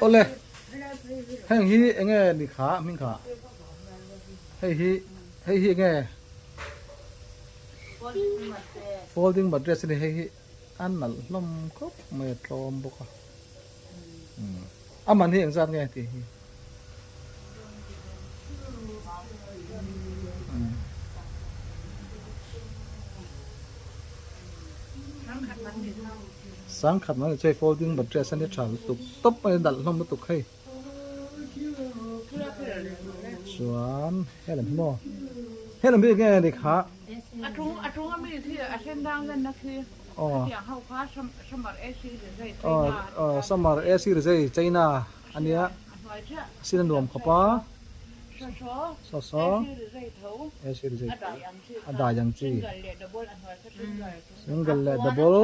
Awle heng hi enge ni kha hming kha hei hi hei hi enge folding mattress a ni hei hi a nalh hlawm khawp mai a tlawm bawk a a man hi engzat nge tih hi. Sangkhat mai ni chu hei folding mattress a ni tha lutuk tawp mai a nalh hlawm lutuk hei chuan helam hi maw helam hi enge ni kha aw summer AC rizai China a nia a sin a nuam khawp a saw saw AC rizai a dai ang chi single leh double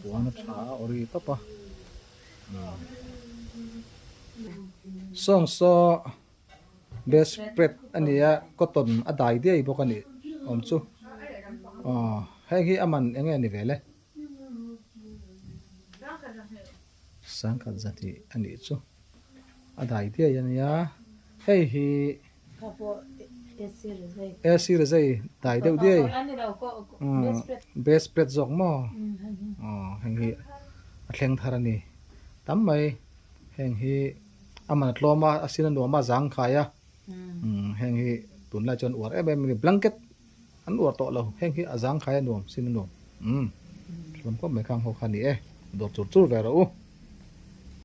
puan a tha a ori tawp a sawng saw best spread a ni a cotton a dai diai bawk a nih awm chu aw heng hi a man eng nge ni ve le sangkhat zahnih a nih chu a dai diai a nia hei hi AC rizai dai deuh diai best spread zawk maw aw heng hi a thleng thar a ni tam mai heng hi. A man a tlawm a, a sin a nuam a, zang khai a, heng hi tunlai chuan uar em em a ni, blanket an uar tawh lo, heng hi a zang khai a nuam, sin a nuam, umm hlawm khawp mai khang ho kha a ni e, dawr chur chur ve rawh u.